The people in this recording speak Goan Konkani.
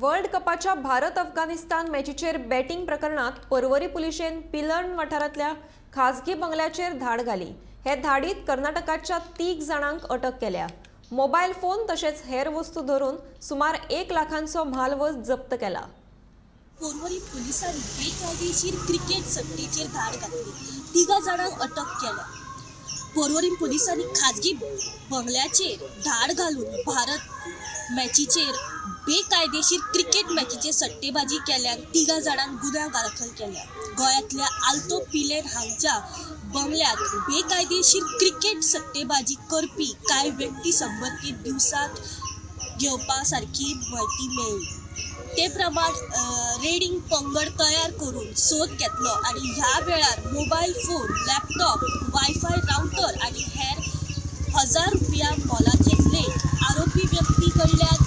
वर्ल्ड कपाच्या भारत अफगाणिस्तान मॅचीचेर बॅटिंग प्रकरणात पर्वरी पुलिशेन पिलर्न वाठारांतल्या खाजगी बंगल्याचेर धाड घाली. हे धाडीत कर्नाटकाच्या 3 जाणांक अटक केल्या. मोबायल फोन तशेंच हेर वस्तू धरून सुमार 1 लाखांचो म्हालवज जप्त केला. पोरवरी पुलिसांनी बेकायदेशीर क्रिकेट सट्टेचेर धाड घातली. 3 जाणांक अटक केल्या. पोरवरी पुलिसांनी खाजगी बंगल्याचेर धाड घालून भारत मॅचीचेर बेकायदेशीर क्रिकेट मॅचीचेर सट्टेबाजी केल्यान 3 जाणांक गुन्यांव दाखल केल्या. गोंयांतल्या आल्तो पिलेर हांगच्या बंगल्यात बेकायदेशीर क्रिकेट सट्टेबाजी करपी कांय व्यक्ती संबंदीत दिवसांत घेवपा सारकी म्हायती मेळ्ळी. ते प्रमाण रेडिंग पंगड तयार करून सोद घेतलो आनी ह्या वेळार mobile phone, laptop, wifi router आनी हेर 1000 रुपया मोलाचे लेख आरोपी व्यक्ती कडल्यान